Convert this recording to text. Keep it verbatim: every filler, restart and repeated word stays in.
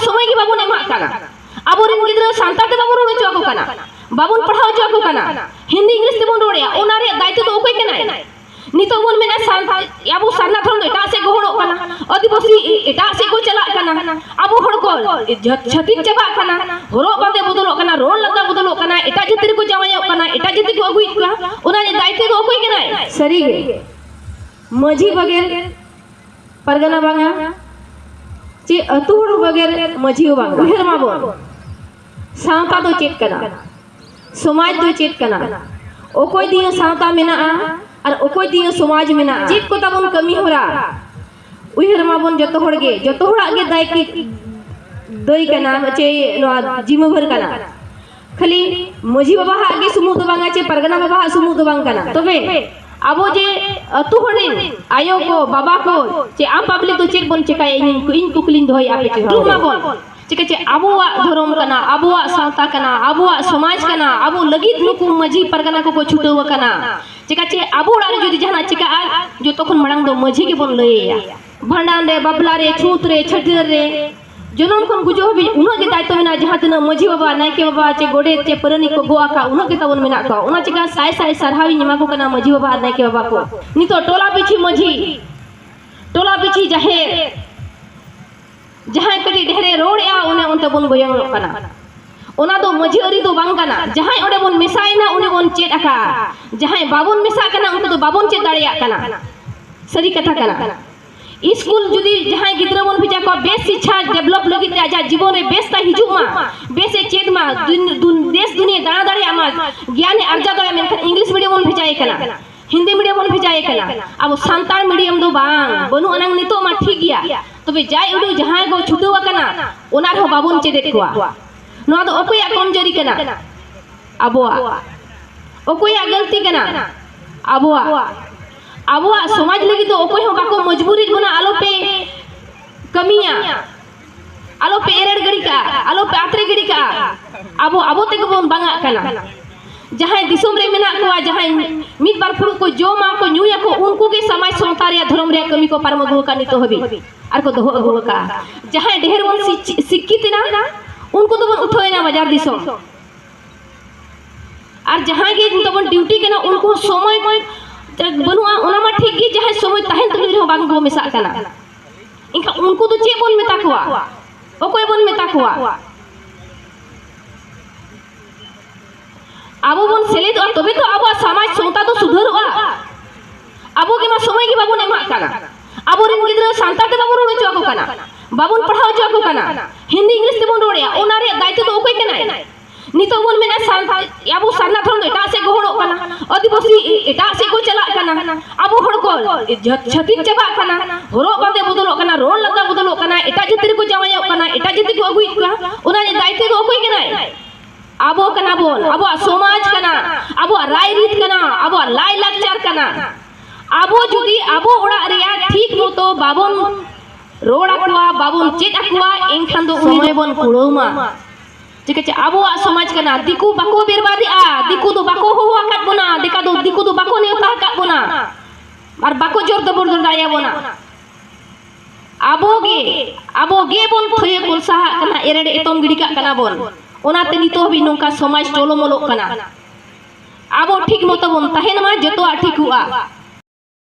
ᱥᱚᱢᱚᱭ ᱜᱮ ᱵᱟᱵᱚᱱ ᱮᱢᱟᱜ ᱠᱟᱱᱟ᱾ ᱟᱵᱚᱨᱮᱱ ᱜᱤᱫᱽᱨᱟᱹ ᱥᱟᱱᱛᱟᱲ ᱛᱮ ᱵᱟᱵᱚᱱ ᱨᱚᱲ ᱦᱚᱪᱚ ᱟᱠᱚ ᱠᱟᱱᱟ, ᱵᱟᱵᱚᱱ ᱯᱟᱲᱦᱟᱣ ᱦᱚᱪᱚ ᱟᱠᱚ ᱠᱟᱱᱟ, ᱦᱤᱱᱫᱤ ᱤᱝᱞᱤᱥ ᱛᱮᱵᱚᱱ ᱨᱚᱲᱮᱫᱼᱟ, ᱚᱱᱟ ᱨᱮᱭᱟᱜ ᱫᱟᱭᱤᱛᱛᱚ ᱫᱚ ᱚᱠᱚᱭ ᱠᱟᱱᱟᱭ? ᱱᱤᱛᱚᱜ ᱵᱚᱱ ᱢᱮᱱᱟ ᱥᱟᱱᱛᱟᱲ, ᱟᱵᱚ ᱥᱟᱨᱱᱟ ᱫᱷᱚᱨᱚᱢ ᱫᱚ ᱮᱴᱟᱜ ᱥᱮᱫ ᱜᱚᱦᱚᱲᱚᱜ ᱠᱟᱱᱟ, ᱟᱹᱫᱤᱵᱟᱹᱥᱤ ᱮᱴᱟᱜ ᱥᱮᱫ ᱠᱚ ᱪᱟᱞᱟᱜ ᱠᱟᱱᱟ, ᱟᱵᱚ ᱦᱚᱲ ᱠᱚ ᱡᱷᱟᱹ-, ᱪᱷᱟᱹᱛᱤᱠ ᱪᱟᱵᱟᱜ ᱠᱟᱱᱟ, ᱦᱚᱨᱚᱜ ᱵᱟᱸᱫᱮ ᱵᱚᱫᱚᱞᱚᱜ ᱠᱟᱱᱟ, ᱨᱚᱲ ᱞᱟᱸᱫᱟ ᱵᱚᱫᱚᱞᱚᱜ ᱠᱟᱱᱟ, ᱮᱴᱟᱜ ᱡᱟᱹᱛᱤ ᱨᱮᱠᱚ ᱡᱟᱶᱟᱭᱚᱜ ᱠᱟᱱᱟ, ᱮᱴᱟᱜ ᱡᱟᱹᱛᱤ ᱠᱚ ᱟᱹᱜᱩᱭᱮᱫ ᱠᱚᱣᱟ, ᱚᱱᱟ ᱨᱮᱭᱟᱜ ᱫᱟᱭᱤᱛᱛᱚ ᱫᱚ ᱚᱠᱚᱭ ᱠᱟᱱᱟᱭ? ᱥᱟᱹᱨᱤᱜᱮ, ᱢᱟᱹᱡᱷᱤ ᱵᱟᱜᱮᱨ ᱯᱟᱨᱜᱟᱱᱟ ᱵᱟᱝᱟ, ᱪᱮ ᱟᱹᱛᱩ ᱦᱚᱲ ᱵᱟᱜᱮᱨ ᱢᱟᱹᱡᱷᱤ ᱦᱚᱸ ᱵᱟᱝᱟ᱾ ᱩᱭᱦᱟᱹᱨ ᱢᱟᱵᱚᱱ, ᱥᱟᱶᱛᱟ ᱫᱚ ᱪᱮᱫ ᱠᱟᱱᱟ? ᱥᱚᱢᱟᱡᱽ ᱫᱚ ᱪᱮᱫ ᱠᱟᱱᱟ? ᱚᱠᱚᱭ ᱫᱤᱭᱮ ᱥᱟᱶᱛᱟ ᱢᱮᱱᱟᱜᱼᱟ ᱟᱨ ᱚᱠᱚᱭ ᱫᱤᱭᱮ ᱥᱚᱢᱟᱡᱽ ᱢᱮᱱᱟᱜᱼᱟ? ᱪᱮᱫ ᱠᱚ ᱛᱟᱵᱚᱱ ᱠᱟᱹᱢᱤ ᱦᱚᱨᱟ? ᱩᱭᱦᱟᱹᱨ ᱢᱟᱵᱚᱱ ᱡᱚᱛᱚ ᱦᱚᱲ ᱜᱮ, ᱡᱚᱛᱚ ᱦᱚᱲᱟᱜ ᱜᱮ ᱫᱟᱭ ᱠᱤ, ᱫᱟᱹᱭ ᱠᱟᱱᱟ, ᱪᱮ ᱱᱚᱣᱟ ᱡᱤᱢᱟᱹᱵᱷᱟᱨ ᱠᱟᱱᱟ᱾ ᱠᱷᱟᱹᱞᱤ ᱢᱟᱹᱡᱷᱤ ᱵᱟᱵᱟᱣᱟᱜ ᱜᱮ ᱥᱩᱢᱩᱝ ᱫᱚ ᱵᱟᱝᱟ, ᱪᱮ ᱯᱟᱨᱜᱟᱱᱟ ᱵᱟᱵᱟᱣᱟᱜ ᱥᱩᱢᱩᱝ ᱫᱚ ᱵᱟᱝ ᱠᱟᱱᱟ᱾ ᱛᱚᱵᱮ ᱟᱵᱚ ᱡᱮ ᱟᱹᱛᱩ ᱦᱚᱲ ᱨᱮᱱ ᱟᱭᱳ ᱠᱚ, ᱵᱟᱵᱟ ᱠᱚ, ᱪᱮ ᱟᱢ ᱯᱟᱵᱽᱞᱤᱠ ᱫᱚ ᱪᱮᱫ ᱵᱚᱱ ᱪᱮᱠᱟᱭᱟ? ᱤᱧ, ᱤᱧ ᱠᱩᱠᱞᱤᱧ ᱫᱚᱦᱚᱭᱟ ᱟᱯᱮ ᱪᱮᱦᱨᱟ᱾ ᱢᱟᱵᱚᱱ ᱪᱮᱠᱟ ᱪᱮ ᱟᱵᱚᱣᱟᱜ ᱫᱷᱚᱨᱚᱢ ᱠᱟᱱᱟ, ᱟᱵᱚᱣᱟᱜ ᱥᱟᱶᱛᱟ ᱠᱟᱱᱟ, ᱟᱵᱚᱣᱟᱜ ᱥᱚᱢᱟᱡᱽ ᱠᱟᱱᱟ, ᱟᱵᱚ ᱞᱟᱹᱜᱤᱫ ᱱᱩᱠᱩ ᱢᱟᱹᱡᱷᱤ ᱯᱟᱨᱜᱟᱱᱟ ᱠᱚᱠᱚ ᱪᱷᱩᱴᱟᱹᱣ ᱟᱠᱟᱱᱟ᱾ ᱪᱮᱠᱟ ᱪᱮ ᱟᱵᱚ ᱚᱲᱟᱜ ᱨᱮ ᱡᱩᱫᱤ ᱡᱟᱦᱟᱱᱟᱜ ᱪᱮᱠᱟᱜᱼᱟ, ᱡᱚᱛᱚ ᱠᱷᱚᱱ ᱢᱟᱲᱟᱝ ᱫᱚ ᱢᱟᱹᱡᱷᱤ ᱜᱮᱵᱚᱱ ᱞᱟᱹᱭ ᱟᱭᱟ᱾ ᱵᱷᱟᱸᱰᱟᱱ ᱨᱮ, ᱵᱟᱯᱞᱟ ᱨᱮ, ᱪᱷᱩᱛ ᱨᱮ, ᱪᱷᱟᱹᱴᱭᱟᱹᱨ ᱨᱮ, ᱡᱚᱱᱚᱢ ᱠᱷᱚᱱ ᱜᱩᱡᱩᱜ ᱦᱟᱹᱵᱤᱡ ᱩᱱᱟᱹᱜ ᱜᱮ ᱫᱟᱭᱤᱛᱛᱚ ᱢᱮᱱᱟᱜᱼᱟ᱾ ᱡᱟᱦᱟᱸ ᱛᱤᱱᱟᱹᱜ ᱢᱟᱹᱡᱷᱤ ᱵᱟᱵᱟ, ᱱᱟᱭᱠᱮ ᱵᱟᱵᱟ ᱪᱮ ᱜᱚᱰᱮᱛ ᱪᱮ ᱯᱟᱨᱟᱱᱤᱠ ᱠᱚ ᱜᱚᱜ ᱟᱠᱟᱫ, ᱩᱱᱟᱹᱜ ᱜᱮ ᱛᱟᱵᱚᱱ ᱢᱮᱱᱟᱜ ᱠᱚᱣᱟ᱾ ᱚᱱᱟ ᱪᱤᱠᱟ ᱥᱟᱭ ᱥᱟᱭ ᱥᱟᱨᱦᱟᱣ ᱤᱧ ᱮᱢᱟ ᱠᱚ ᱠᱟᱱᱟ ᱢᱟᱹᱡᱷᱤ ᱵᱟᱵᱟ ᱟᱨ ᱱᱟᱭᱠᱮ ᱵᱟᱵᱟ ᱠᱚ᱾ ᱱᱤᱛᱚᱜ ᱴᱚᱞᱟ ᱯᱤᱪᱷᱤ ᱢᱟᱹᱡᱷᱤ, ᱴᱚᱞᱟ ᱯᱤᱪᱷᱤ ᱡᱟᱦᱮᱨ, ᱡᱟᱦᱟᱸᱭ ᱠᱟᱹᱴᱤᱡ ᱰᱷᱮᱨᱮ ᱨᱚᱲᱮᱜᱼᱟ, ᱚᱱᱮ ᱚᱱᱛᱮ ᱵᱚᱱ ᱜᱚᱭᱚᱝᱚᱜ ᱠᱟᱱᱟ᱾ ᱚᱱᱟ ᱫᱚ ᱢᱟᱹᱡᱷᱤ ᱟᱹᱨᱤ ᱫᱚ ᱵᱟᱝ ᱠᱟᱱᱟ᱾ ᱡᱟᱦᱟᱸᱭ ᱚᱸᱰᱮ ᱵᱚᱱ ᱢᱮᱥᱟᱭᱮᱱᱟ, ᱩᱱᱤ ᱵᱚᱱ ᱪᱮᱫ ᱟᱠᱟᱫᱼᱟ᱾ ᱡᱟᱦᱟᱸᱭ ᱵᱟᱵᱚᱱ ᱢᱮᱥᱟᱜ ᱠᱟᱱᱟ, ᱩᱱᱠᱩ ᱫᱚ ᱵᱟᱵᱚᱱ ᱪᱮᱫ ᱫᱟᱲᱮᱭᱟᱜ ᱠᱟᱱᱟ᱾ ᱥᱟᱹᱨᱤ ᱠᱟᱛᱷᱟ ᱠᱟᱱᱟ᱾ ᱤᱥᱠᱩᱞ ᱡᱩᱫᱤ ᱡᱟᱦᱟᱸᱭ ᱜᱤᱫᱽᱨᱟᱹ ᱵᱚᱱ ᱵᱷᱮᱡᱟ ᱠᱚᱣᱟ, ᱵᱮᱥ ᱥᱤᱪᱪᱷᱟ ᱰᱮᱵᱷᱞᱚᱯ ᱞᱟᱹᱜᱤᱫ ᱛᱮ, ᱟᱡᱟᱜ ᱡᱤᱵᱚᱱ ᱨᱮ ᱵᱮᱥ ᱛᱟᱭ ᱦᱤᱡᱩᱜ ᱢᱟ, ᱵᱮᱥ ᱮ ᱪᱮᱫ ᱢᱟ, ᱫᱩᱱ-, ᱫᱩᱱ-, ᱫᱮᱥ ᱫᱩᱱᱤᱭᱟᱹ ᱫᱟᱬᱟ ᱫᱟᱲᱮᱭᱟᱜ ᱢᱟ, ᱜᱮᱭᱟᱱ ᱮ ᱟᱨᱡᱟᱣ ᱫᱟᱲᱮᱭᱟᱜ, ᱢᱮᱱᱠᱷᱟᱱ ᱤᱝᱞᱤᱥ ᱢᱤᱰᱤᱭᱟᱢ ᱵᱚᱱ ᱵᱷᱮᱡᱟᱭᱮ ᱠᱟᱱᱟ, ᱦᱤᱱᱫᱤ ᱢᱤᱰᱤᱭᱟᱢ ᱵᱚᱱ ᱵᱷᱮᱡᱟᱭᱮ ᱠᱟᱱᱟ᱾ ᱟᱵᱚ ᱥᱟᱱᱛᱟᱲ ᱢᱤᱰᱤᱭᱟᱢ ᱫᱚ ᱵᱟᱝ, ᱵᱟᱹᱱᱩᱜ ᱟᱱᱟᱝ ᱱᱤᱛᱚᱜ ᱢᱟ ᱴᱷᱤᱠ ᱜᱮᱭᱟ, ᱛᱚᱵᱮ ᱡᱟᱭ ᱩᱰᱩᱠ ᱡᱟᱦᱟᱸᱭ ᱠᱚ ᱪᱷᱩᱴᱟᱹᱣ ᱟᱠᱟᱱᱟ, ᱚᱱᱟ ᱨᱮᱦᱚᱸ ᱵᱟᱵᱚᱱ ᱪᱮᱫᱮᱫ ᱠᱚᱣᱟ᱾ ᱱᱚᱣᱟ ᱫᱚ ᱚᱠᱚᱭᱟᱜ ᱠᱚᱢᱡᱳᱨᱤ ᱠᱟᱱᱟ? ᱟᱵᱚᱣᱟᱜ᱾ ᱚᱠᱚᱭᱟᱜ ᱜᱟᱹᱞᱛᱤ ᱠᱟᱱᱟ? ᱟᱵᱚᱣᱟᱜ᱾ ᱟᱵᱚᱣᱟᱜ ᱥᱚᱢᱟᱡᱽ ᱞᱟᱹᱜᱤᱫ ᱫᱚ ᱚᱠᱚᱭ ᱦᱚᱸ ᱵᱟᱠᱚ ᱢᱚᱡᱽᱵᱩᱨᱤ ᱵᱚᱱᱟ, ᱟᱞᱚᱯᱮ ᱠᱟᱹᱢᱤᱭᱟ, ᱟᱞᱚᱯᱮ ᱮᱨᱮᱲ ᱜᱤᱰᱤ ᱠᱟᱜᱼᱟ, ᱟᱞᱚᱯᱮ ᱟᱛᱨᱮ ᱜᱤᱰᱤ ᱠᱟᱜᱼᱟ᱾ ᱟᱵᱚ, ᱟᱵᱚ ᱛᱮᱜᱮ ᱵᱚᱱ ᱵᱟᱝᱟᱜ ᱠᱟᱱᱟ᱾ ᱡᱟᱦᱟᱸᱭ ᱫᱤᱥᱚᱢ ᱨᱮ ᱢᱮᱱᱟᱜ ᱠᱚᱣᱟ, ᱡᱟᱦᱟᱸᱭ ᱢᱤᱫ ᱵᱟᱨ ᱯᱷᱩᱲᱩᱜ ᱠᱚ ᱡᱚᱢᱟ ᱠᱚ, ᱧᱩᱭᱟᱠᱚ, ᱩᱱᱠᱩ ᱜᱮ ᱥᱚᱢᱟᱡᱽ ᱥᱟᱶᱛᱟ ᱨᱮᱭᱟᱜ, ᱫᱷᱚᱨᱚᱢ ᱨᱮᱭᱟᱜ ᱠᱟᱹᱢᱤ ᱠᱚ ᱯᱟᱨᱚᱢ ᱟᱹᱜᱩ ᱟᱠᱟᱫ ᱱᱤᱛᱚᱜ ᱦᱟᱹᱵᱤᱡ᱾ ᱟᱨ ᱠᱚ ᱫᱚᱦᱚ ᱟᱹᱜᱩ ᱟᱠᱟᱫᱼᱟ᱾ ᱡᱟᱦᱟᱸᱭ ᱰᱷᱮᱨ ᱵᱚᱱ ᱥᱤᱪ-, ᱥᱤᱠᱠᱷᱤᱛ ᱮᱱᱟ, ᱩᱱᱠᱩ ᱫᱚᱵᱚᱱ ᱩᱴᱷᱟᱹᱣ ᱮᱱᱟ ᱵᱟᱡᱟᱨ ᱫᱤᱥᱚᱢ᱾ ᱟᱨ ᱡᱟᱦᱟᱸᱭ ᱜᱮ ᱱᱤᱛᱚᱜ ᱵᱚᱱ ᱰᱤᱭᱩᱴᱤ ᱠᱟᱱᱟ, ᱩᱱᱠᱩ ᱦᱚᱸ ᱥᱚᱢᱚᱭ ᱵᱟᱹᱱᱩᱜᱼᱟ, ᱚᱱᱟ ᱢᱟ ᱴᱷᱤᱠ ᱜᱮ, ᱡᱟᱦᱟᱸᱭ ᱥᱚᱢᱚᱭ ᱛᱟᱦᱮᱱ ᱛᱩᱞᱩᱡ ᱨᱮᱦᱚᱸ ᱵᱟᱝ ᱠᱚ ᱢᱮᱥᱟᱜ ᱠᱟᱱᱟ᱾ ᱮᱱᱠᱷᱟᱱ ᱩᱱᱠᱩ ᱫᱚ ᱪᱮᱫ ᱵᱚᱱ ᱢᱮᱛᱟ ᱠᱚᱣᱟ? ᱚᱠᱚᱭ ᱵᱚᱱ ᱢᱮᱛᱟ ᱠᱚᱣᱟ? ᱟᱵᱚ ᱵᱚᱱ ᱥᱮᱞᱮᱫᱚᱜᱼᱟ, ᱛᱚᱵᱮ ᱛᱚ ᱟᱵᱚᱣᱟᱜ ᱥᱚᱢᱟᱡᱽ ᱥᱟᱶᱛᱟ ᱫᱚ ᱥᱩᱫᱷᱟᱹᱨᱚᱜᱼᱟ᱾ ᱟᱵᱚ ᱜᱮ ᱢᱟ ᱥᱚᱢᱚᱭ ᱜᱮ ᱵᱟᱵᱚᱱ ᱮᱢᱟᱜ ᱠᱟᱱᱟ᱾ ᱟᱵᱚᱨᱮᱱ ᱜᱤᱫᱽᱨᱟᱹ ᱥᱟᱱᱛᱟᱲ ᱛᱮ ᱵᱟᱵᱚᱱ ᱨᱚᱲ ᱦᱚᱪᱚ ᱟᱠᱚ ᱠᱟᱱᱟ, ᱵᱟᱵᱚᱱ ᱯᱟᱲᱦᱟᱣ ᱦᱚᱪᱚ ᱟᱠᱚ ᱠᱟᱱᱟ, ᱦᱤᱱᱫᱤ ᱤᱝᱞᱤᱥ ᱛᱮᱵᱚᱱ ᱨᱚᱲᱮᱫᱼᱟ᱾ ᱚᱱᱟ ᱨᱮᱭᱟᱜ ᱫᱟᱭᱤᱛᱛᱚ ᱫᱚ ᱚᱠᱚᱭ ᱠᱟᱱᱟᱭ? ᱱᱤᱛᱚᱜ ᱵᱚᱱ ᱢᱮᱱᱟ ᱥᱟᱱᱛᱟᱲ, ᱟᱵᱚ ᱥᱟᱨᱱᱟ ᱫᱷᱚᱨᱚᱢ ᱫᱚ ᱮᱴᱟᱜ ᱥᱮᱫ ᱜᱚᱦᱚᱲᱚᱜ ᱠᱟᱱᱟ, ᱟᱹᱫᱤᱵᱟᱹᱥᱤ ᱮᱴᱟᱜ ᱥᱮᱫ ᱠᱚ ᱪᱟᱞᱟᱜ ᱠᱟᱱᱟ, ᱟᱵᱚ ᱦᱚᱲ ᱠᱚ ᱡᱷᱟᱹ-, ᱪᱷᱟᱹᱛᱤᱠ ᱪᱟᱵᱟᱜ ᱠᱟᱱᱟ, ᱦᱚᱨᱚᱜ ᱵᱟᱸᱫᱮ ᱵᱚᱫᱚᱞᱚᱜ ᱠᱟᱱᱟ, ᱨᱚᱲ ᱞᱟᱸᱫᱟ ᱵᱚᱫᱚᱞᱚᱜ ᱠᱟᱱᱟ, ᱮᱴᱟᱜ ᱡᱟᱹᱛᱤ ᱨᱮᱠᱚ ᱡᱟᱶᱟᱭᱚᱜ ᱠᱟᱱᱟ, ᱮᱴᱟᱜ ᱡᱟᱹᱛᱤ ᱠᱚ ᱟᱹᱜᱩᱭᱮᱫ ᱠᱚᱣᱟ᱾ ᱚᱱᱟ ᱨᱮᱭᱟᱜ ᱫᱟᱭᱤᱛᱛᱚ ᱫᱚ ᱚᱠᱚᱭ ᱠᱟᱱᱟᱭ? ᱟᱵᱚ ᱠᱟᱱᱟ ᱵᱚᱱ, ᱟᱵᱚᱣᱟᱜ ᱥᱚᱢᱟᱡᱽ ᱠᱟᱱᱟ, ᱟᱵᱚᱣᱟᱜ ᱨᱟᱭᱨᱤᱛ ᱠᱟᱱᱟ, ᱟᱵᱚᱣᱟᱜ ᱞᱟᱭᱞᱟᱠᱪᱟᱨ ᱠᱟᱱᱟ᱾ ᱟᱵᱚ ᱡᱩᱫᱤ ᱟᱵᱚ ᱚᱲᱟᱜ ᱨᱮᱭᱟᱜ ᱴᱷᱤᱠ ᱢᱚᱛᱚ ᱵᱟᱵᱚᱱ ᱨᱚᱲ ᱟᱠᱚᱣᱟ, ᱵᱟᱵᱚᱱ ᱪᱮᱫ ᱟᱠᱚᱣᱟ, ᱮᱱᱠᱷᱟᱱ ᱫᱚ ᱩᱱᱤ ᱥᱚᱢᱚᱭ ᱵᱚᱱ ᱠᱩᱲᱟᱹᱣ ᱢᱟ᱾ ᱪᱤᱠᱟᱹ ᱪᱮ ᱟᱵᱚᱣᱟᱜ ᱥᱚᱢᱟᱡᱽ ᱠᱟᱱᱟ, ᱫᱤᱠᱩ ᱵᱟᱠᱚ ᱵᱮᱨᱵᱟᱫᱮᱜᱼᱟ, ᱫᱤᱠᱩ ᱫᱚ ᱵᱟᱠᱚ ᱦᱚᱦᱚ ᱟᱠᱟᱫ ᱵᱚᱱᱟ, ᱫᱮᱠᱟ ᱫᱚ, ᱫᱤᱠᱩ ᱫᱚ ᱵᱟᱠᱚ ᱱᱮᱣᱛᱟ ᱟᱠᱟᱫ ᱵᱚᱱᱟ ᱟᱨ ᱵᱟᱠᱚ ᱡᱳᱨ ᱫᱚᱵᱚᱨ ᱫᱟᱲᱮᱭᱟᱵᱚᱱᱟ᱾ ᱟᱵᱚ ᱜᱮ, ᱟᱵᱚ ᱜᱮ ᱵᱚᱱ ᱛᱷᱟᱹᱭᱟᱹ ᱠᱚᱞᱥᱟᱦᱟᱜ ᱠᱟᱱᱟ, ᱮᱨᱮᱲ ᱮᱛᱚᱢ ᱜᱤᱰᱤ ᱠᱟᱜ ᱠᱟᱱᱟ ᱵᱚᱱ᱾ ᱚᱱᱟᱛᱮ ᱱᱤᱛᱚᱜ ᱦᱟᱹᱵᱤᱡ ᱱᱚᱝᱠᱟ ᱥᱚᱢᱟᱡᱽ ᱴᱚᱞᱚᱢᱚᱞᱚᱜ ᱠᱟᱱᱟ᱾ ᱟᱵᱚ ᱴᱷᱤᱠ ᱢᱚᱛᱚ ᱵᱚᱱ ᱛᱟᱦᱮᱱ ᱢᱟ, ᱡᱚᱛᱚᱣᱟᱜ ᱴᱷᱤᱠᱚᱜᱼᱟ᱾